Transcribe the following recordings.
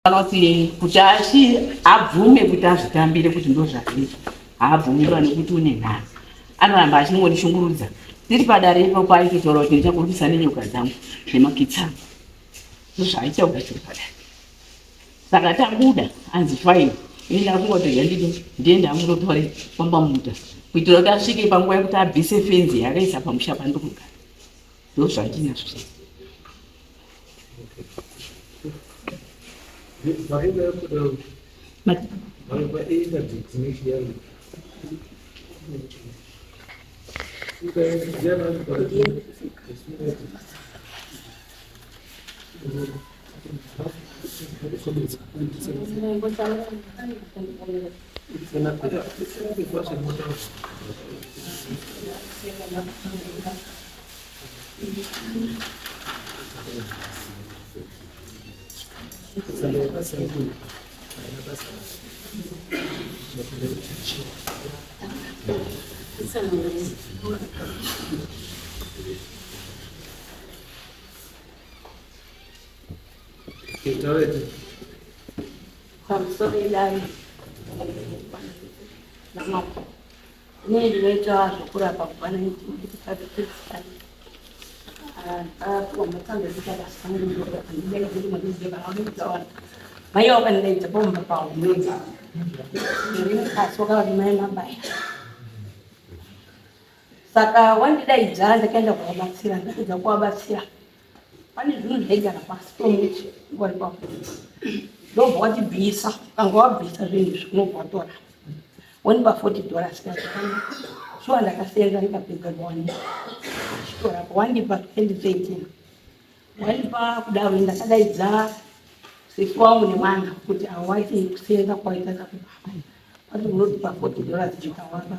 Vanoti kuti achi abvume kuti azvitambire kuti ndozvazviri haabvumirwa nekuti une nharo anoramba achingondishungurudza tiri padare ipapo aitotaura kuti ndichakurwisa nenyoka dzangu nemakitsi angu ndozvaaitaura tiri padare saka tabuda anzi fine ini ndakungoti ndidi ndiende hangu ndotore kwamba muta kuitira kuti asvike panguva yekuti abvise fenzi yaakaisa pamusha pandiri kugara ndozvandinazvo zvese Pamusoro idai namambo. Ini ndinoita zvokurapa kubva 1985 mai wakandidaidza pamba pawo ndiri mukadzi wakavati mai mabaya saka wandidaidza ndakaenda kuvabatsira ndapedza kuvabatsira pane zvinhu zvaigara pasi pomuti nguva ipapo ndobva watibvisa ukanga wabvisa zvinhu izvi unobva watora wonipa 40 dollars shuwa ndakasenza ndikapedza boni chitora wandipa 2013 wandipa kudaro ndakadaidza sisi wangu nemwana kuti awati kusenza kwaita takupa wati unodipa 40 dollars ndikawapa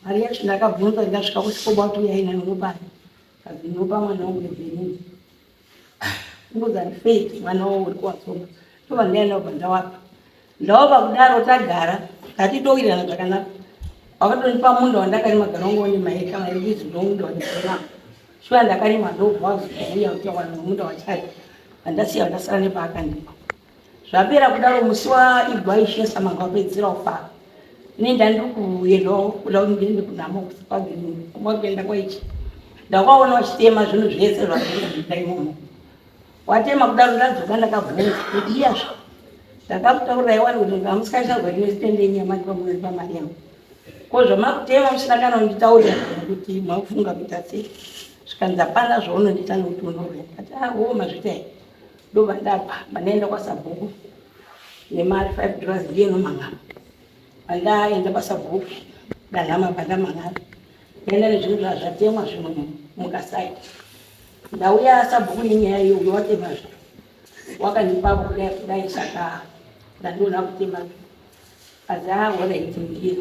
mari yacho ndakabvunza ndikasvika kusikoba kuti uyai nayo unobani kazi ndinopa mwana wangu nebhenini Ngoza faith mwana wangu uri kuwasoma tova ndaenda kubva ndawapa ndawapa kudaro tagara tatitowirirana zvakanaka wakatonipa munda wandakarima gara wangu one maeka mairizi ndomunda wandiona shuwa ndakarima ndobva wazouya kuti wana munda wachari andasiya ndasara nepaakandipa zvapera kudaro musi waigwa ishe samanga wapedzisira kufara ini ndandiri kuendawo kuda kuti ndiende kunhamo kuenda kwaichi ndakaona wachitema zvinhu zvese zvazvikuita imomo watema kudaro ndadzoka ndakabvunza kuti iyazvo ndakakutaurirai wani kuti hamusikaisazwa ine yenyu yamati pamunoripa mari yangu ko zvamakutema musina kana kunditaurira kana kuti makufunga kuita sei zvikanzi hapana zvaunondiita nokuti unorwera ndikati ah mazvita here ndobva ndabva pandaenda kwasabhuku nemari 5 dollars ndiye nomang'ama pandaenda kwasabhuku danhama pandamang'ama ndaenda nezvinhu zvazvatemwa zvimwe mukasai ndauya sabhuku nenyaya iyo uyo watema zvo wakandipa kudai kudai saka ndandiona kutema azi aoraiti ndiye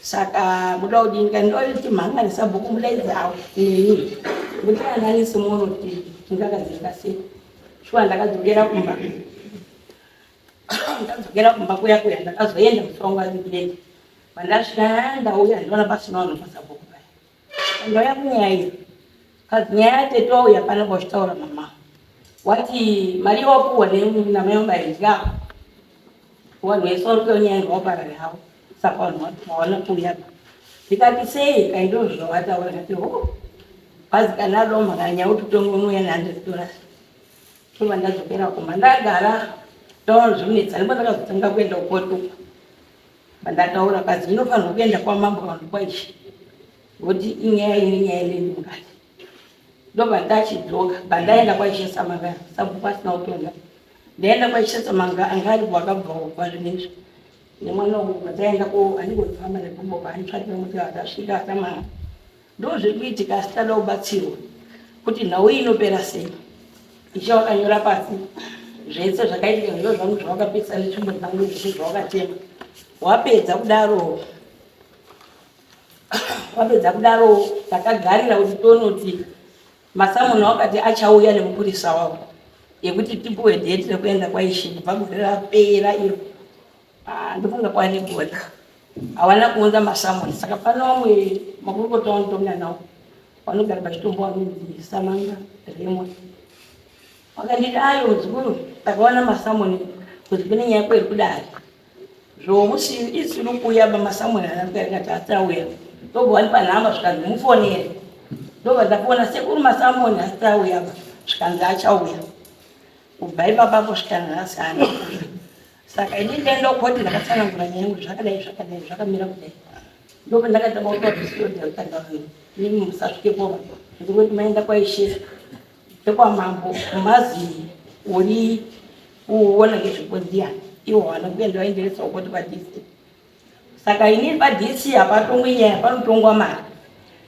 Saka muda kudini kani ndoiti mhanga nesabhuku mudaidzawo neni kuti ananise muone kuti ndakadzika sei. Shuwa ndakadzokera kumba. Ndadzokera kumba kuya kuya ndakazoenda musi wangu ari ndiende. Pandasvika ndauya ndiona pasina vanhu pasabhuku paya. Ndauya kunyaya iyi. Kazi nyaya yatete wauya pano kwachitaura mama. Wati mari yawapuwa namai vangu Vanhu vese vari kuuya nyaya ngavaparare havo saka vanhu vaona kuuya ndikati sei kai ndozvavataura ndikati ho kwazi kana adawo makanya kuti utonge unouya ne100 dollars tobva ndadzokera kumba ndagara ndaona zvinetsa ndipo ndakazotanga kuenda kukoti uko pandataura kazi ndinofanirwa kuenda kwamambo kana kwaishe ngokuti inyaya ine nyaya ineni mukati ndobva ndachidzoka pandaenda kwaishe samanga sabhuku asina kutonga Ndaenda kwaIshe Samanga anga aripo akabva kubva zvinezvi nemwana wangu pataenda ko andingofamba negumbo paanitsvakira kuti akasvika akamanga ndo zviri kuitika asi tada kubatsirwa kuti nhau iyi inopera sei ishe wakanyora pasi zvese zvakaitika zviro zvangu zvawakapisa netsvimbo dzangu zvese zvawakatema wapedza kudaro wapedza kudaro takagarira kuti tonoti Masamuna wakati achauya nemupurisa wavo yekuti tipuwe date rekuenda kwaIshe kubva gore rapera iro. Ah, ndofunga kwane gore. Hawana kuunza masamuni saka pane vamwe makurukota vanotonga nawo vanogara pachitombo vanonzi Samanga Remwe. Wakanditi ayo muzukuru, takaona masamoni kuti kune nyaya kweri kudare. Zvomusi isiri kuuya pamasamoni ana ndikati asauya. Ndobva wandipa nhamba zvikanzi mufonere. Ndobva ndafona sekuru masamoni asati auya apa zvikanzi achauya. Kubva ipapo kusvika nhasi haana kuuya. Saka ini ndaenda kukoti ndakatsanangura nyaya yangu zvakadai zvakadai zvakamira kudai. Ndobva ndakatanga kutoa kutanga imi musasvikepo ndikuti maenda kwaishe ekwamambo mazi uri kuona ngezvekodziya iwo vana kuenda vaenderesa kukoti padc. Saka ini padc hapatongwi nyaya panotongwa mari.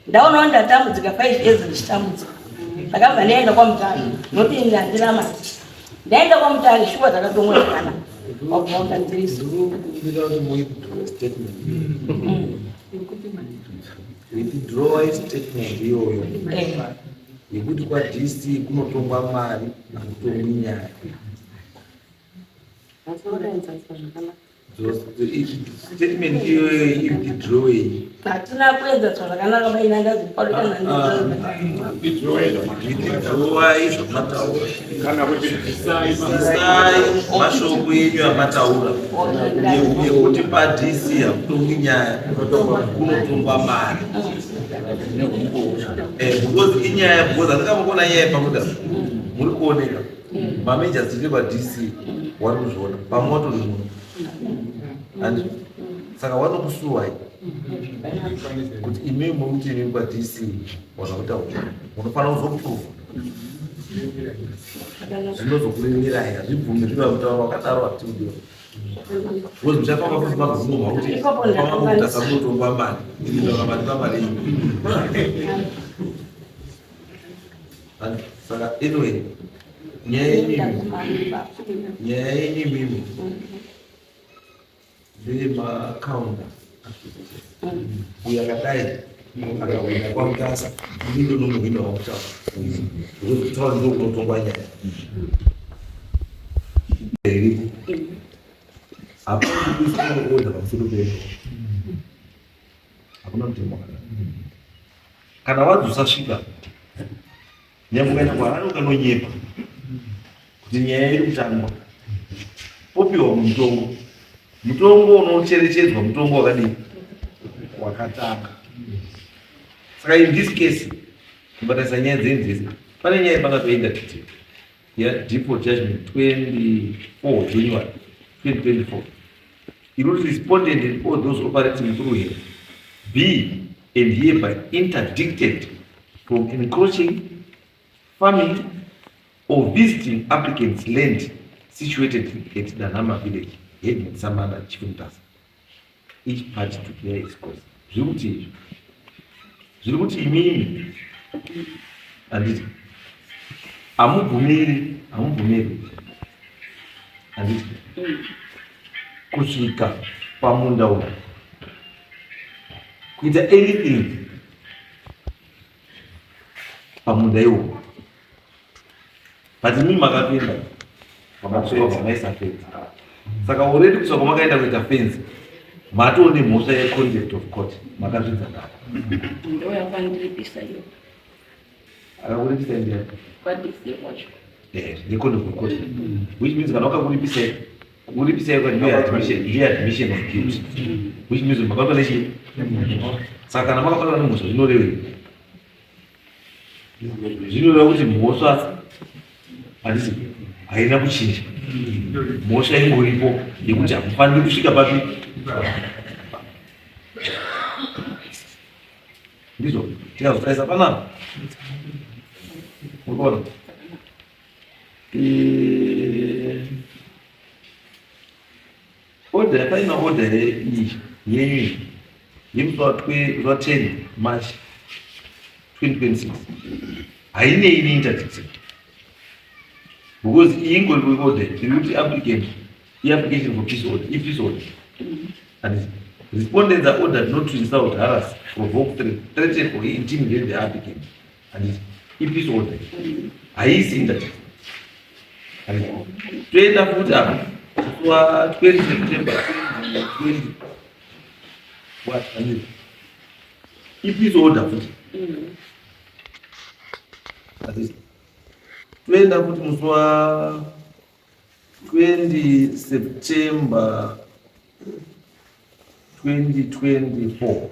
Ndaonawo ndatambudzika 5 years ndichitambudzika. Ndakabva ndaenda kwaMutare noti ini handina mari. Ndaenda kwaMutare shuwa dzakatongwa zvakanaka. Wabva wakandirisa. Ndinokumbira kuti muwithdraw statement. Withdraw statement iyoyo yekuti kwaDC kunotongwa mari hakutongwi nyaya. Statement iyoyo iwithdrawei. Hatina kuenzeswa zvakanaka maina ndazipadikana. Withdrawai zvamataura. Kana kuti bvisai Bvisai mashoko enyu amataura yekuti paDC hakutongwi nyaya kunotongwa mari. Because inyaya because handingambokuona nyaya yepakuda muri kuoneka mameja tiri paDC wari kuzviona pamwe watori munhu handi saka wanokusuwai kuti imi muri kuti imi paDC wazvakutaura munofanira kuzoprova zvinozokuremerai hazvibvumi zvino kutaura wakadaro hatiudiwa because muchafamba futi magumo makuti famba mukutasa munotongwa mari inotaura mari pamari iyi. Saka anyway nyaya yenyu nyaya yenyu imimi ndeyemacounter uyo akadai akahwina kwaMutasa ini ndonomuhwina wakutaura because kutaura ndo kunotongwa nyaya iripo hapana kuiswa order pamusoro pedu hakuna mutemo wakadaro kana wadzi usasvika nyangwe ukaenda kuHarare ukanonyepa kuti nyaya iri kutangwa popiwa mutongo mutongo unocherechedzwa mutongo wakadii wakatanga. Saka in this case kubatanisa nyaya dzenyu dzese pane nyaya yepangatoenda titi ya default judgment 24 January 2024 inoti respondent and all those operating through him be and hereby interdicted from encroaching, farming or visiting applicants' land situated at Danhama village, Headman Samana, Chief Mutasa. Each party to bear its cost. Zviri kuti izvi zviri kuti imimi handiti hamubvumiri hamubvumiri handiti kusvika pamunda uyu kuita anything pamunda iwo but imimi makapinda makasvika maisa fence saka already kusvika kwamakaenda kuita fence matoo nemhosva yecontempt of court makazvidza dare. Ndo yakandiripisa iyo. Akakuripisa ndiani? KwaDC wacho. Necontempt of court, which means kana wakakuripisai kuripisai kwa ndiyo admission, ndiyo admission of guilt, which means makabatwa nechii. Saka kana makabatwa nemhosva zvinorevei? Zvinoreva kuti mhosva handisi haina kuchinja, mhosva ingoripo yekuti hamufaniri kusvika papi. Ndizvo tikazotarisa panapa urikuona order yapaina order iyi yenyu iyi yemusi wa 10 March 2026 hainei neinterdiction because iyi ingori order iri kuti applicant i-application for peace order, i-peace order and respondents are ordered not to insult, harass, provoke, threaten or intimidate the applicant and i-peace order haisi interdiction. Toenda futi apa musi wa 20 September 2020 what handiti i-peace order futi handiti. Toenda futi musi wa 20 September 2024.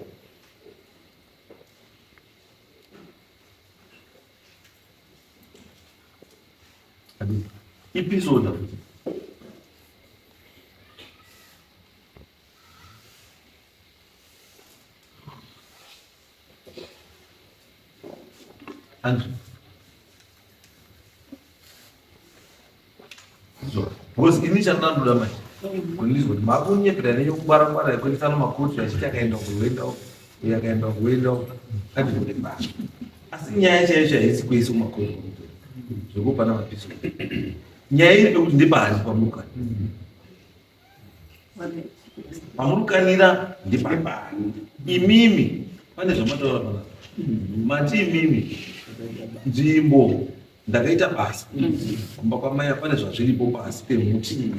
Ipeace order futi. Andrew. Because ini chandandoda manje kundizwa kuti makunyepera neyokungwara ngwara yekuendesana makoti achiti akaenda kuenda uyo akaenda kuenda andikuti ba asi nyaya chaiyo chaiyo haisi kuisa kumakoti zvekupana mapiso nyaya iri pekuti ndepahari pamuka Pamurukanira ndepapani? Imimi pane zvamataura pana mati imimi nzvimbo ndakaita basa kumba kwamai pane zvazviripo pasi pemuti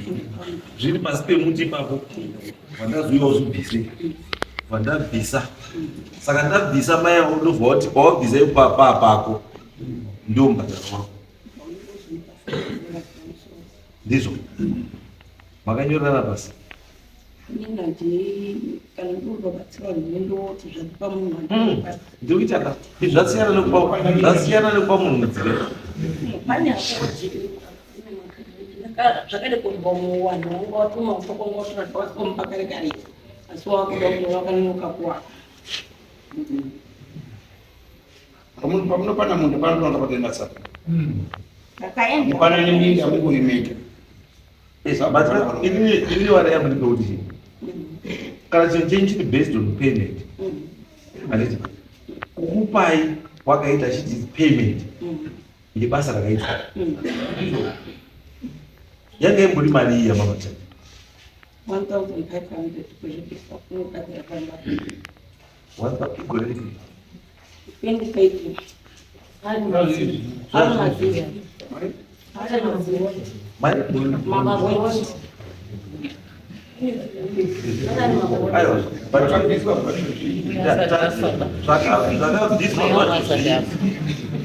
zviri pasi pemuti ipapo vandazouya uzvibvise vandabvisa saka ndabvisa mai avo ndobva wati pawabvisa ipapa pako ndio mubhadharo wako ndizvo makanyorerana pasi ndikuita ka zvasiyana nekupa zvasiyana nekupa munhu mudzire zvakade kurwa muwanhu wanga watuma utokonga watora zvawasikomupa kare kare asi wakuda kunyora wakanonoka kuwana Pamunopana munda panotonga patoenda saka. Mupana neminda mukurimeka. Ini wari yangu ndikuti kana chinhu chenyu chiri based on payment handiti kukupai wakaita chiti payment yebasa rakaitwa yanga imbori mari iyi yamamacha 1500 kuzvibisa kunogadzira pamba Igore ripi? 2013. Aiwa, zvakabviswa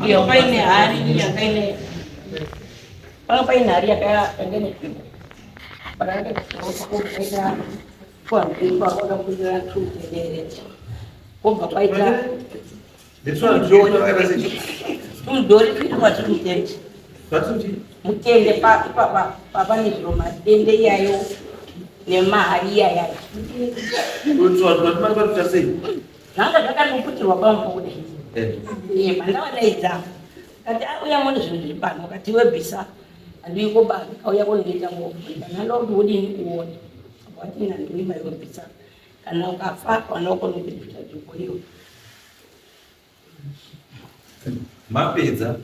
Iyo paine hari yakaine panga paine hari yanga ine tsvimbo. Paakaita Kubva paita tumudhori tuitwa tiri mutende mutende ipapa pane zviro matende iyayo nemahari iyaya zvanga zvakanoputirwa pambo kudai eh. mandavadaidza kati auya mone zvinhu zviri pano kati webvisa handiyiko bani kauya kondiita ngobvisa nando kuti wodini uone wati nandoima yobvisa kana ukafa wana ukone kubvisa nzvimbo iyo mapedza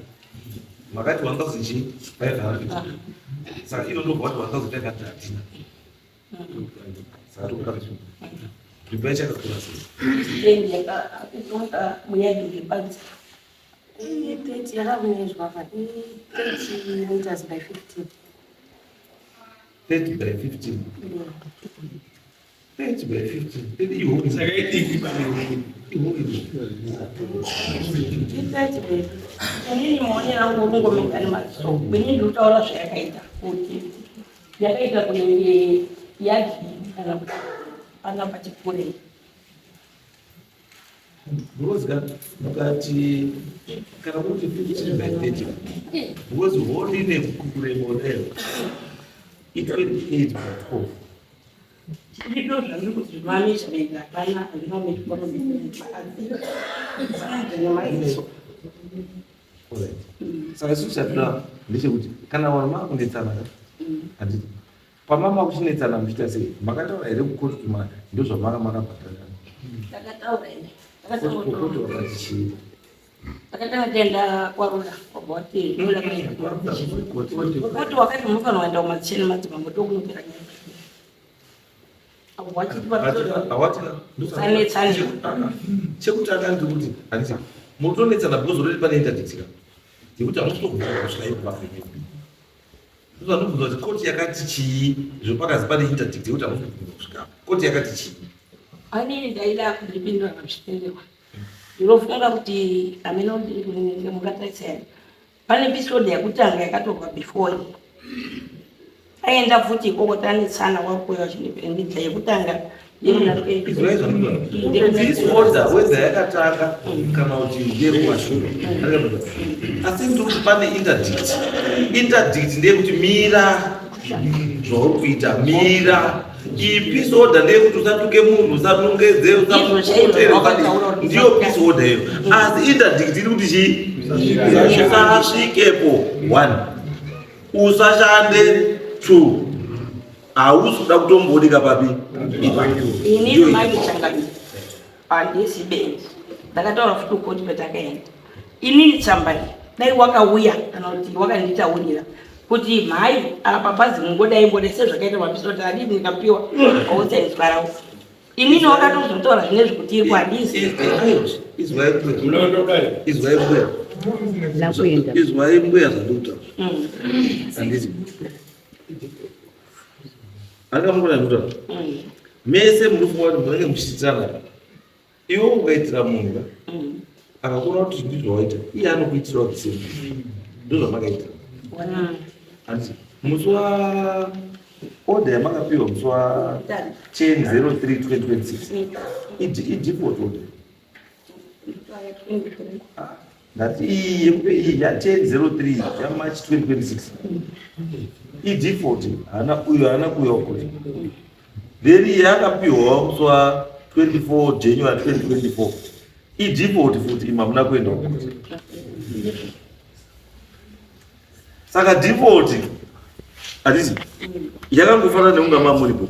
makati 1000 chii 500 saka ino ndobva wati 1500 hatina saka tokuda nzvimbo yacho yakakura sei stendi yakakutonga muyadhi panze I30 yakakunyezwa pa i30 meters by 15. 30 by 15. 30 by 15. 30 ihomwe. Saka idiki pane Ihomwe. I30 by inini maonero angu okungomeka nemaziso ini ndikutaura zvayakaita kuti yakaita kunenge yadhi kana kuti panga pachipurei Because mukati kana kuti 15 by 30 because hall ine kurema kudai i 28 by 12 Ndizvo zvandiri kuti zvimamisha hapana hazvina nemaziso Alright. Saka isusu chatinoda ndechekuti kana vanhu makunetsana handiti Pamama kuchinetsana muchiita sei? Makataura here kukoti kuti ndozvamanga makabhadhara? Takataura ine. Kukoti wakati chii? Takatanga taenda kwarura kwabva wati koti wakati munofanira kuenda kumadzishe nemadzimambo ndokunopera nyaya. Chekutanga ndekuti handiti munotonetsana because already pane interdict ka yekuti hamusi kutobvuma kusvika ipapo. Ndozvanobvunza kuti koti yakati chii izvo pakazi pane interdict yekuti hamusi kubvunza kusvika koti yakati chii. Anini ndaida kundipindura pazvitenderwa. Ndinofunga kuti ameno mukatarisai. Pane peace order yekutanga yakatorwa before iyi. Aenda futi ikoko tanetsana wakuuya vachindipindidza yekutanga yemuna Peace order whether yakatanga kana kuti ndeyekumashure. Asi ndiri kuti pane interdict. Interdict ndeyekuti mira zvauri kuita mira. Iyi peace order ndeyekuti usatuke munhu, usanongedze, usapotere, usadii. Ndiyo peace order iyo. Asi interdict iri kuti chii? Usasvikepo one. Usashande two. Hausi kuda kutombooneka papi? Ini mai kuchangamira handisi benzi. Ndakataura futi kukoti patakaenda. Inini tsamba iyi dai wakauya kana kuti wakanditaurira kuti mhai apa pazi mungodai ngodai sezvakaita mapisoti adii ndikapiwa ausaizwarawo. Inini wakatozotaura zvine zvekuti iri kwandizi. Izwai mbuya. Izwai mbuya. Izwai mbuya zvandikutaura. Handiti. Angamukona ndikutaura. Mese muri kufunga kuti munenge muchiitirana. Iwe ukaitira munhu ka. Akakuona kuti ndizvo waita, iye anokuitirawo the same. Ndozvamakaitira. Handiti. Musi wa order yamakapiwa musi wa 10/03 2026 idefault order. Ndati iyi yekupe iyi ya 10/03 ya March 2026 idefault, haana uyo haana kuuya kuri. Then iyi yakapiwa musi wa 24 January 2024 idefault futi, imi hamuna kuenda kuti. Saka default hatisi yakangofanana nekunga mamuripo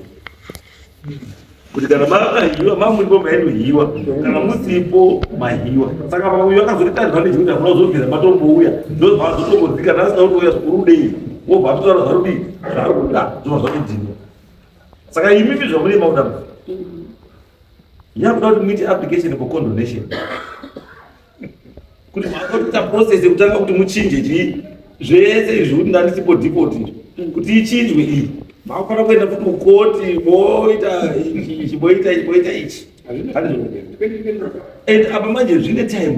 kuti kana makahiwa mamuripo mainohiwa, kana musipo mahiwa. Saka pauyu akazoita advantage kuti hamuna kuzobvira matombouya, ndozvaazotombodzika asina kutouya zvikurudei, wobva atotaura zvarudii zvaari kuda, zvobva zvatodhinwa. Saka imimi zvamune makuda yakuda kuti muite application for condonation kuti makuita process yekutanga kuti muchinje chii zvese izvi kuti ndandisipo default izvi kuti ichinjwe iyi, makufanira kuenda futi kukoti moita ichi, moita ichi, moita ichi. And apa manje zvine time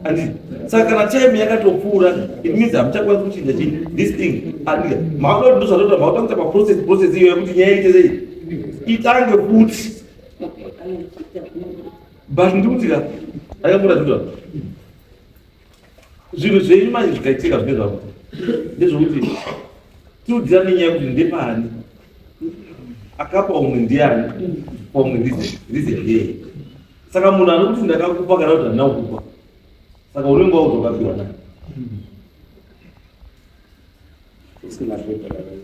andi. Saka kana time yakatopfuura, it means hamuchakwanisi kuchinja chii this thing. Andika makuda kuti ndozvatoita, makuda kuita maprocess, process iyo yekuti nyaya ite sei itange futi. But ndikuti ka akambora zvinoita zvinhu zvenyu manje zvikaitika zvine zvako ndezvokuti tiudzira nenyaya yekuti ndepani akapa umwe ndiani, pamwe rize ndeye. Saka munhu anokuti ndakakupa kana kuti handina kukupa, saka unenge wauzokapiwa naye.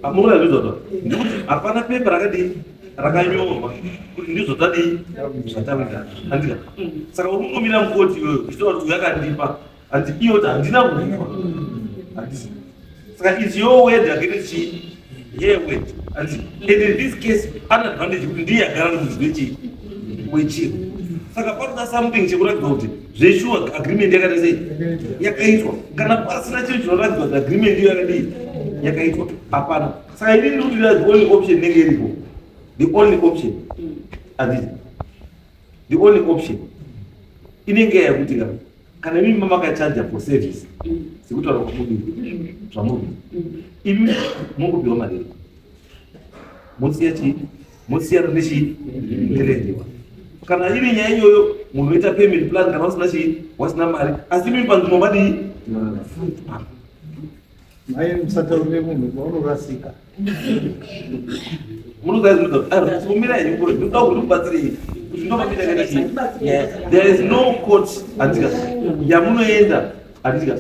Amuna ndizvo ndikuti hapana pepa rakadii rakanyorwa kuti ndizvo tadii zvatawirirana, handika? Saka uri kungomira mukoti iyoyo uchitaura kuti uyu akandipa, handi iyo kuti handina kukupa, handisi. Saka is your word against chii her word, handi? And in this case ane advantage kuti ndiye agara nemudzi wechii wechiro. Saka panoda something chekuratidza kuti zveshuwa agreement yakaita sei yakaitwa. Kana pasina chinhu chinoratidza kuti agreement iyo yakadii yakaitwa, hapana. Saka inini ndikuti the only option inenge iripo, the only option, handiti, the only option inenge yakuti kana imimi mamakachaja for service sekutaura kwamudii zvamuri, imi mungopiwa mari yenyu, mosiya chii, mosiyana nechii nerendiwa. Kana iri nyaya iyoyo, munhu oita payment plan kana wasina chii wasina mari, asi imi panzvimbo madii? Mai, musataurire munhu paunorasika. Munozaizvinoumira henyu kure, ndinoda kuti mubatsirei kuti ndopapinda kaita chii. There is no court, handika, yamunoenda, handika,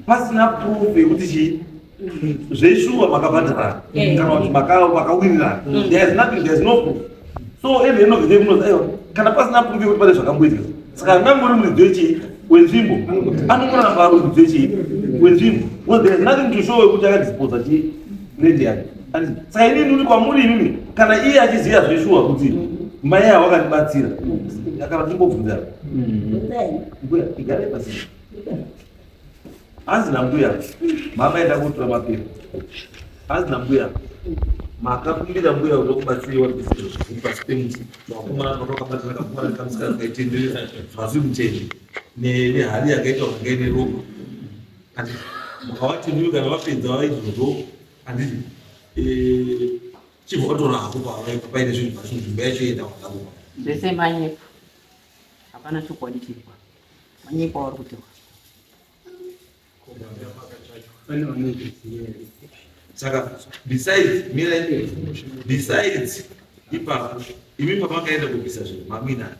pasina proof yekuti chii zveshuwa makabhadharana kana kuti makawirirana. There is nothing, there is no proof. So at the end of the day munozi aiwa, kana pasina proof yekuti pane zvakamboitika, saka angangori muridzi wechii wenzvimbo anongoramba ari muridzi wechii wenzvimbo because there is nothing to show yekuti akadisposa chii land yake. Saka inini ndikuti kwamuri imimi, kana iye achiziva zveshuwa kuti mai ava wakandibatsira, kana timbobvunzana mbuya, igare pasi. Hanzi nambuya mamaenda kotora mapepa, hanzi nambuya makakumbira mbuya kuti kubatsiriwa zviri pasi pemuti, vakomana vakabatana kakomana kamusikana kaitenderera zvasi mutende nehari yakaita kunge ine ropa. Handiti mukavati mimi kana vapedza vaizvozvo, handiti chibva watora hako paine zvinhu zvacho, nzvimbo yacho yenda wakakupa. Zvese manyepo, hapana chokwadi chiripo, manyepo auri kutaura. Saka besides, mirai, besides ipapo, imi pamakaenda kubvisa zvinhu maminani?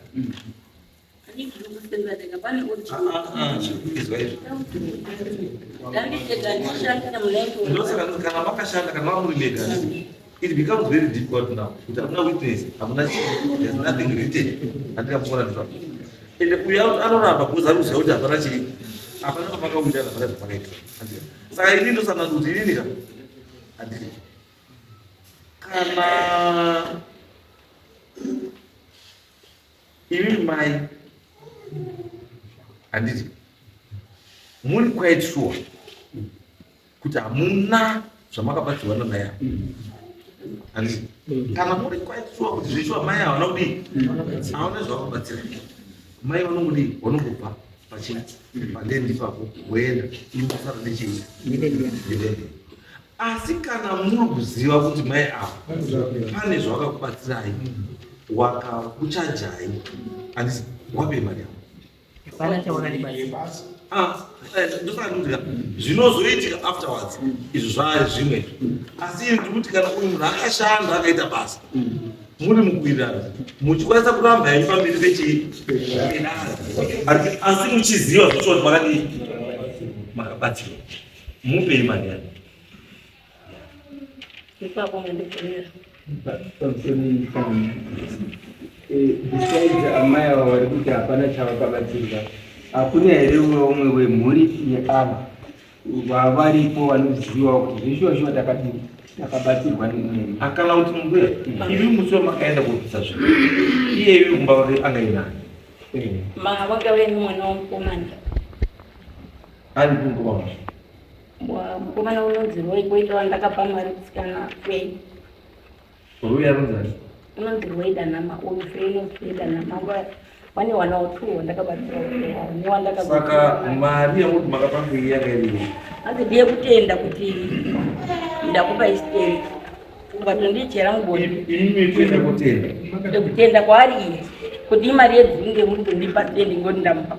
Ndosaka kana makashanda, kana vamuri mega, it becomes very difficult now kuti hamuna witness, hamuna chii, there's nothing written. Handingamuona ndizva ende uyu anoramba because ari kuziva kuti hapana chii, hapana pamakawirana, hapana zvamakaita. Saka ini ndosana kuti inini ka, handiti kana imi mai, handiti muri quite sure kuti hamuna zvamakabatsirwa namai avo, handiti? Kana muri quite sure kuti zveshuwa mai havana kudii, havana zvavakabatsira, mai vanongodii, vanongobva pachii, paland ipapo, voenda, imi mosara nechii? Neland. Asi kana muri kuziva kuti mai ava pane zvavakakubatsirai, wakakuchajai, handiti wapei mari yavo? Hapana chawakatibatsira. Ah, ndosaka ndikuti zvinozoitika afterwards izvo zvaari zvimwe, asi ini ndikuti kana uyu munhu akashanda, akaita basa, muri mukuwirirana, muchikwanisa kuramba henyu pamberi pechii, asi muchiziva zvocho kuti makadii, makabatsirwa, mupei mari yake. Ipapo mandigonera. Besides amai ava vari kuti hapana chavakabatsirwa, hakuna here umwe wemhuri yeava vavaripo vanoziva kuti zveshuwa shuwa takadii, takabatsirwa nemweni? Akana kuti mbuya, imi musi wamakaenda kubvisa zvinhu, iye ivi kumba kwake angainani? Ma vakauya nemwana wamukomana. Ari kumukoma? Mukomana unonzi Roy, koita wandakapa mari kusikana Fei. Roy anonzani? Unonzi Roy Danama, uyu Fei unonzi Fei Danama. Vane wana two wandakabatsira newandaka. Saka mari yamuti makapa Fei yanga iriyo? Hanzi ndiye kutenda kuti ndakupa istand, ukatondichera mugoni. Imi kuenda kutenda? Kutenda kwaari iye kuti imari yedzinge muri kundipa stand, ngoti ndamupa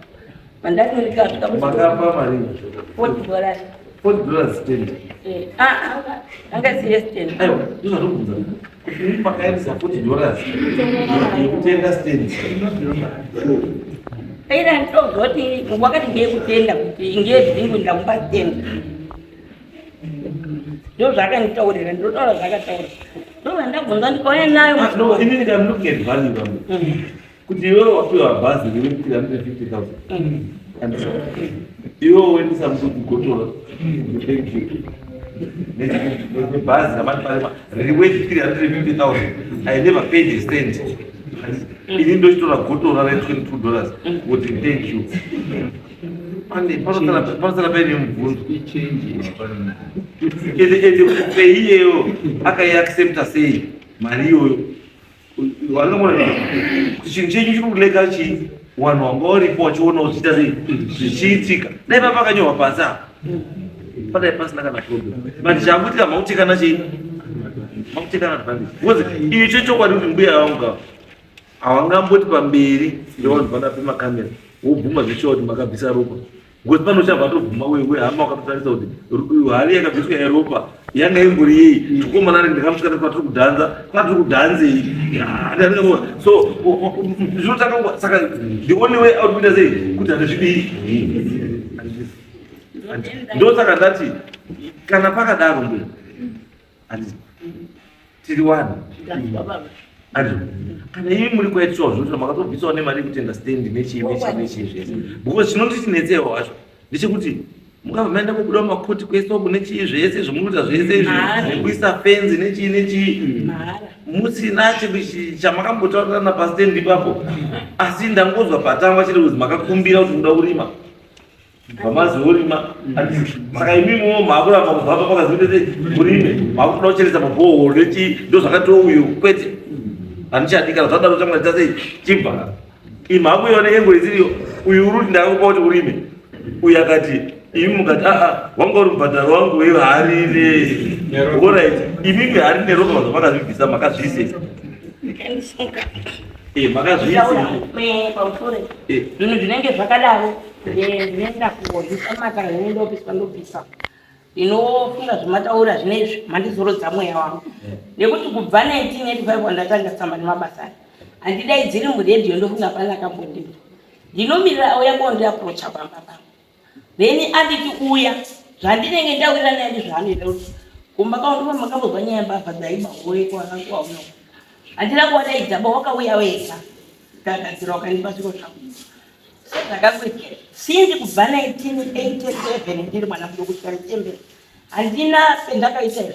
mandati ndikasvika. Makapa mari? $40. $40 stand? Anga siye stand. Aiwa, ndozvatobvunza kuti imi makaendesa $40 yekutenga stand? Aira ndozoti wakati ndeyekutenda kuti ngeyedzingu ndamupa stand, ndo zvakanditaurira, ndotaura zvakataura, ndobva ndabvunza ndikauya nayo. Ah, no, inini I'm looking at value vangu, kuti iwewe wapiwa bhazi riri 350,000 and iwewe woendesa mukudzi gotora, thank you, nebhazi ramati riri worth 350,000, I never paid a cent, ini ndochitora gotora re$22 kuti thank you. Pane panosara paine mubvunzo. Ende pei iyeyo akaiaccepta sei mari iyoyo? Vanongona kuti chinhu chenyu chiri kuleka chii, vanhu vanga varipo vachionawo zvichiita sei, zvichiitika. Dai pa pakanyorwa pasi apa, padai pasina kana problem, but chakuitika makutekana chii, makutekana advantage, because icho chokwadi kuti mbuya vangu havangamboti pamberi ndevanhu vana pemakamera wobvuma zvichiwa kuti makabvisa ropa, because panochabva atobvuma wewe hama wakatotarisa kuti hari yakabviswa yeropa yanga ingori yei. Tikomanare ndikamusvika kwatiri kudhanza, kwatiri kudhanzei. So zvinotanga, saka the only way out kuita sei kuti handizvidii? Ndosaka ndati kana pakadaro, mbuya, handiti tiri wani, handiti kana imi muri kwaitwa zvoti makatobvisawo nemari yekutenga stand nechii nechii nechii zvese, because chinonditinetsewo hacho ndechekuti mukabva maenda kubuda mumakoti kwese uku nechii zvese zvomunoita zvese izvi nekuisa fenzi nechii nechii, musina chamakambotaurirana pastand ipapo, asi ndangozwa patangwa chete kuzi makakumbira kuti muda kurima, vamaziorima. Saka imimiwo maakuramba kubva pa pakazi murime, maakutoda kucheresa mabhohoro nechii, ndo zvakatiwo uyu kwete, handichadi. Kana zvadaro chamwari chasei, chibva imhakuiona yengo isiriyo. Uyu uri kuti ndakakupa kuti urime, uyu akati Imi mukati aa wanga uri mubhadharo wangu wehari ne orit imimi hari neropa zvamakazvibvisa makazviise eh, makazviise pamusoro eh. Zvinhu zvinenge zvakadaro ndinoenda kuhisa makara ndinoenda ndobvisa. Ndinofunga zvamataura zvinezvi mandizorodza mweya wangu nekuti kubva 1985 wandatanga tsamba nemabasa aya handidaidziri muredhiyo, ndofunga hapana akambondinzwa. Ndinomirira auya kondiaprocha pamba pangu, then anditi uya, zvandinenge ndawira naye ndizvaanoita kuti kumba kwavo ndipo makambozwa nyaya yembavha dzaiba hoye kwauya. Handina kuwadaidza ba, wakauya wega, ndagadzira wakandipa zviro zvangu sezvakangoitika since kubva 1987 ndiri mwana mudoko kusvika ndichembera, handina pendakaita izvo,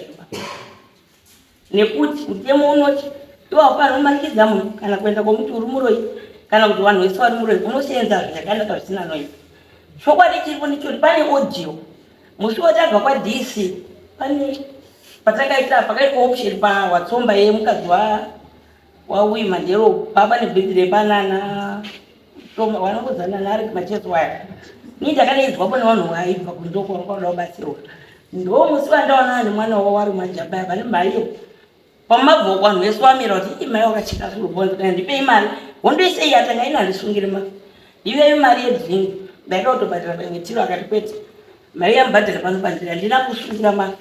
nekuti mutemo unoti iwe haufaniri kumanikidza munhu kana kuenda kwomuti uri muroyi kana kuti vanhu vese vari muroyi. Unosenza zvakanaka zvisina noise. Chokwadi chiripo ndechoti pane audio musi watabva kwaDC, pane patakaita pakaitwa auction paWatsomba yemukadzi wauyu Mandero papa nebirthday panana vanongodzana naari macheso waya. Nii ndakadaidzwapo nevanhu vaibva kunzoko vanga vada kubatsirwa. Ndo musi wandaonana nemwana wavo wari majamba vane maiyo pamabvoko, vanhu vese vamira kuti ii mai wakacheka zvirubonzo kana ndipei mari wondoisei yatanga ino handisungiri mari, ndivei mari yedrink. Ndaida kutobhadhara pamwe tiro, akati kwete, mari yamubhadhara pano panzira. Handina kusungira mari,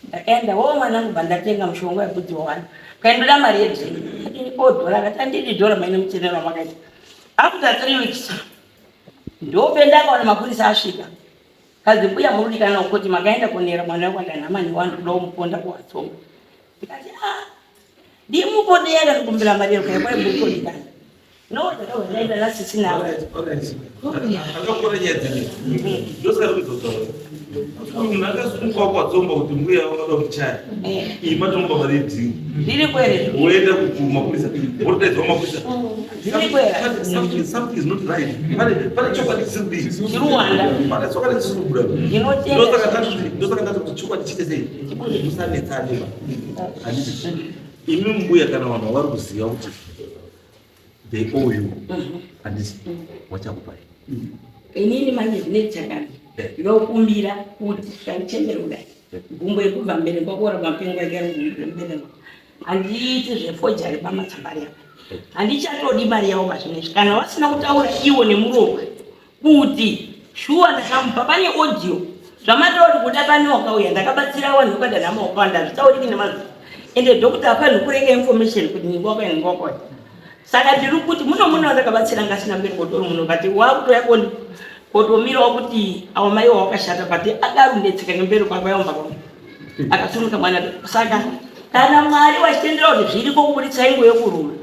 ndakaenda wo mwanangu bva ndatenga mushonga webvudzi wawana kaindoda mari yedrink o dhora, akati andidi dhora maine muchenero wamakaita. After 3 weeks ndopendakaona mapurisa asvika kazi mbuya murudikana kuti makaenda kunera mwana wekwadanhama newanhu kuda kumuponda kuWatsonga. Ndikati a ndimuponde yakandikumbira mari yekaya kwaimbukodikana no ndakabva ndaenda nasisi navo. Akakora nyaya dzenyu, ndosaka kuzotaura munhu akasungwa kwatsomba kuti mbuya wakada kutichaya, iyi matomupa mari yedrink. Zviri kwere. Woenda kumapurisa, wotodaidzwa mapurisa. Zviri kwere. Something is not right. Pane chokwadi chisiri kudii? Chiruwanda. Pane chokwadi chisiri kubuda. Ndinotenda. Ndosaka ndati kuti chokwadi chiite sei, musanetsane ba, handiti? Imi mbuya, kana vanhu vari kuziva kuti they owe you, handiti wachakupai? Inini manje zvine chakati ndinokumbira kuti kandichembere kudai gumbo yekubva mberi kwakora mapengo ake, handiiti zvefojari pamatsambari apa, handichatodi mari yavo pazvinezvi kana vasina kutaura iwo nemuromo kuti shuwa ndakamupa. Pane audio zvamatauri kuda, pane wakauya ndakabatsira vanhu vekwadanhama wakawanda, hazvitauriki nemazita, ende doctor afaniri kureka information kuti ningi wakauya, ningi wakauya. Saka ndiri kuti muno muna wandakabatsira ngasina mberi kotori muno, but wakutoya koni kotomirawo kuti awo mai wawakashata, but akarundetseka ngemberi kwako yaumba kwako akasununga mwana. Saka kana Mwari wachitendera kuti zviriko kubuditsa ingo yekuruma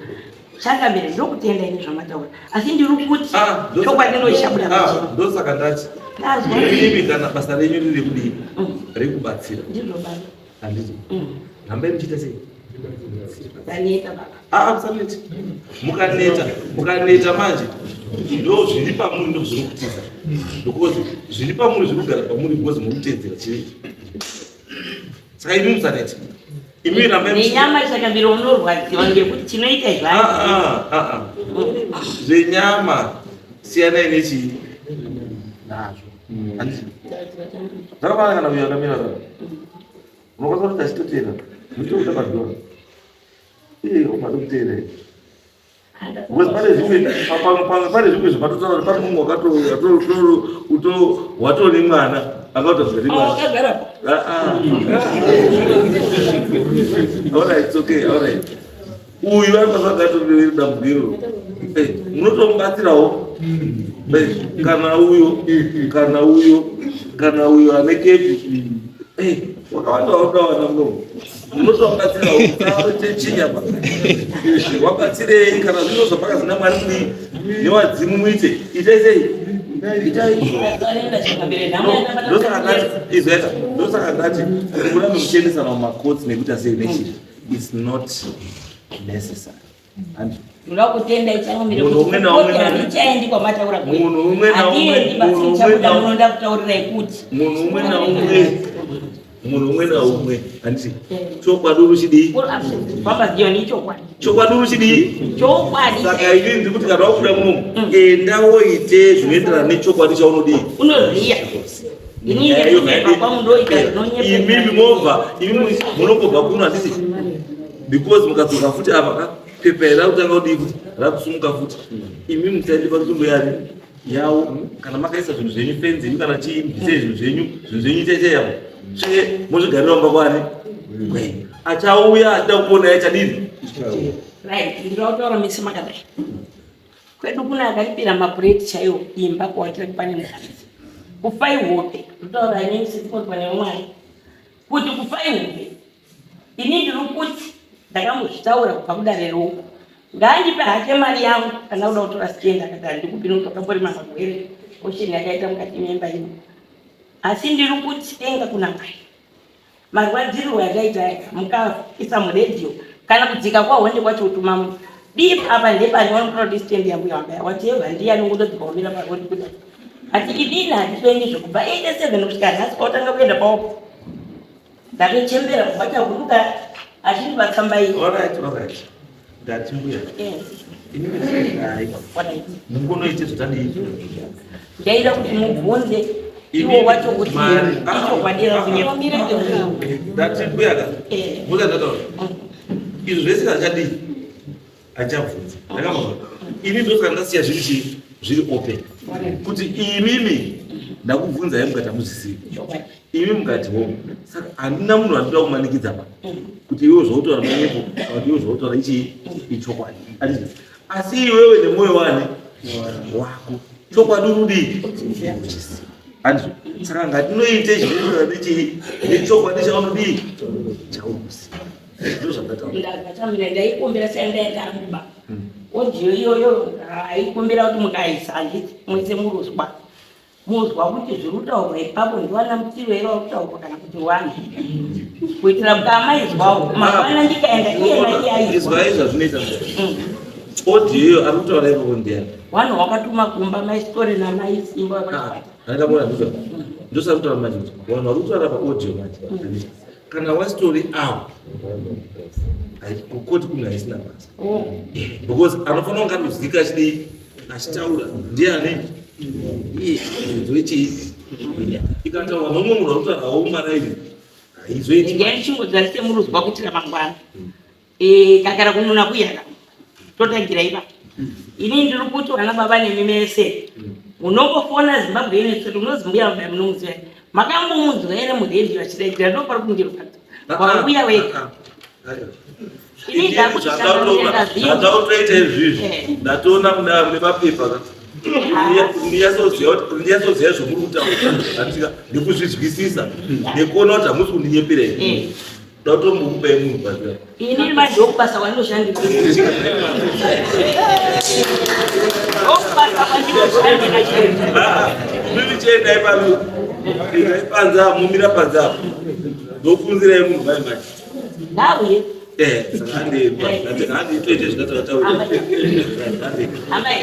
changamire, ndokutenda ini zvamataura, asi ndiri kuti chokwadi noishabuda pachena. Ndosaka ndati Nazwa. Imi kana basa renyu riri kudii, rekubatsira, Ndizvo baba. Handiti rambai muchiita sei? Daneta baba. Aa, musaneta. Mukaneta, mukaneta manje ndo zviri pamuri, ndo zviri kutiza, because zviri pamuri zviri kugara pamuri because muri kutedzera chii. Saka imi musaneta, imi rambai Nenyama chakambira unorwadziwa ngekuti chinoita izvo. Ah, ah, ah, ah. Zvenyama siyanai nechii nazvo, handiti? Zvakafanana kana uyo akamira zaa, unokwanisa kuti achitotera muchitokuta padhora iye umade kuteera, because pane zvimwe pamwe pane zvimwe zvapatotaura, pane mumwe watone mwana akauta zviri mwana. Wakagarapo. Ah, ah. All right, it's okay, all right. Uyu ari dambudziko, munotomubatsirawo. Kana uyo, kana uyo, kana uyo ane kepi, wakawanda waudawana munomu, munotomubatsirawo chinyama. Wabatsirei kana zvino zvapakazina Mwari kudii newadzimu, muite itai sei, itai. Ndosaka ndati izwaita, ndosaka ndati murambe muchiendesana mumakotsi nekuita sei nechii, it's not necessary. Ndoda kutenda ichangamire. Munhu umwe naumwe Handichaendi kwamataura. Munhu umwe naumwe Handiendi basi. Munhu umwe Chabuda naumwe munoda kutaurirai kuti Munhu umwe naumwe, munhu umwe naumwe, handiti chokwadi uri chidii? Papaziyo ni chokwadi. Chokwadi uri chidii? Chokwadi. Saka inini ndiri kuti kana wakuda munomu, enda woite zvinoenderana nechokwadi chaunodii. Unoziya. Imimi mobva, imimi munongobva kuno, handiti? Because mukadzoka futi apa ka, pepa iri rakutanga kudii futi, rakusumuka futi. Imimi musaende panzvimbo yani yawo. Kana makaisa zvinhu zvenyu, fenzi yenyu kana chii, bvisei zvinhu zvenyu, zvinhu zvenyu chaichai apo, tsve, mozvigarira mumba kwani kwenyu. Achauya achida kuona yachadini. Right, ndinotaura mese makadai. Kwedu kuna akaripira mapureti chaiwo imba kuwakira pane mukadzi. Kufai hope, ndotaura inini sesikonzwa nemwari kuti kufai hope. Ini ndiri kuti ndakambozvitaura kubva kudare roko, ngaandipe hake mari yangu. Kana kuda kutora stand, akati handikupi nokuti wakamborima magwere osheni yakaita mukati memba ino. Asi ndiri kuti denga kuna Mwari, marwadzirirwo yakaita aya, mukaisa muredhiyo kana kudzika kwahonde kwacho kutumamo dip apa ndepani vanotora kuti stand yambuya wambaya whatever, ndiye anongotodzika kumira parodi kudai. Ati idini, hatipengi zvekubva 87 kusvika nhasi kwautanga kuenda paopo, ndatochembera kubva chavhunduka achindipa tsamba iyi. Alright, ndati mbuya, inini mungonoite zvatadii. Ndaida kuti mubvunze iwo wacho kuti ichokwadi kunyepa. Ndati mbuya ka, muza ndataura izvo zvese zvachadii, achabvunza ndakamazwa. Ini ndosaka ndasiya zviri chii, zviri open, kuti imimi ndakubvunzai mukati hamuzvisivi, imi mukati ho. Saka handina munhu andinoda kumanikidza pa kuti iwewe zvautaura manyepo kana kuti iwe zvautaura ichii ichokwadi. Handizvo? Asi iwewe nemwoyo wani wako chokwadi urudii, handizvo? Saka ngatinoite chinoenderana nechii, nechokwadi chaunodii, chauruziva. Ndo zvandataura. Ndakatamira, ndaikumbira sendaenda muba audio iyoyo, aikumbira kuti mukaisa, handiti muise muruzwa, muzwa kuti zviri kutaurwa ipapo ndiwana mutiro here vari kutaurwa kana kuti wani, kuitira kuti amaizwawo mangwana ndikaenda iye naiye aizwa. Izwai zvazvinoita. Audio iyo ari kutaura ipapo ndiani? Vanhu wakatuma kumba maistori namai Simba vakachibata. Andakabona, ndizvo ndosari kutaura manje kuti vanhu vari kutaura paaudio manje, kana wasitori avo, kukoti kunge haisina basa, because anofanira kunge anozika achidii, achitaura ndiani iye zoichii. Ikataurwa nomumwe munhu ari kutaurawo mumaraini, haizoiti. Regai ndichingodzarise muruzwa kuitira mangwana. Kakara kununa kuyaka totangira ipa. Ini ndiri kuti vana baba nemi mese munongofona Zimbabwe ine unozi mbuya mbuya, munomuziva, makambomunzwa here muredhiyo achidaidzira? Ndo pari kundirwadza wauya wega. Ini ndakuti Zvandautoita izvizvi, ndatoona mune mapepa ka, ndinyatsoziva zvomuri kutaura, handika, nekuzvizwisisa nekuona kuti hamusi kundinyepera here. Ndatombokupai munhu pazira. Ini mandokubasa kwandoshandira, ndokubasa kwandinoshandi chete. Mimi chiendai pano, endai panze apo, mumira panze apo, ndokunzirai munhu mai manje. Ndauye. Saka handei, handei toite zvinatataura. Handei. Amai,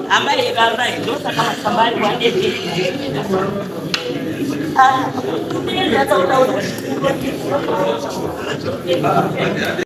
amai, amai, ndosaka matsamba ari kuandezi. Ah, ndataura.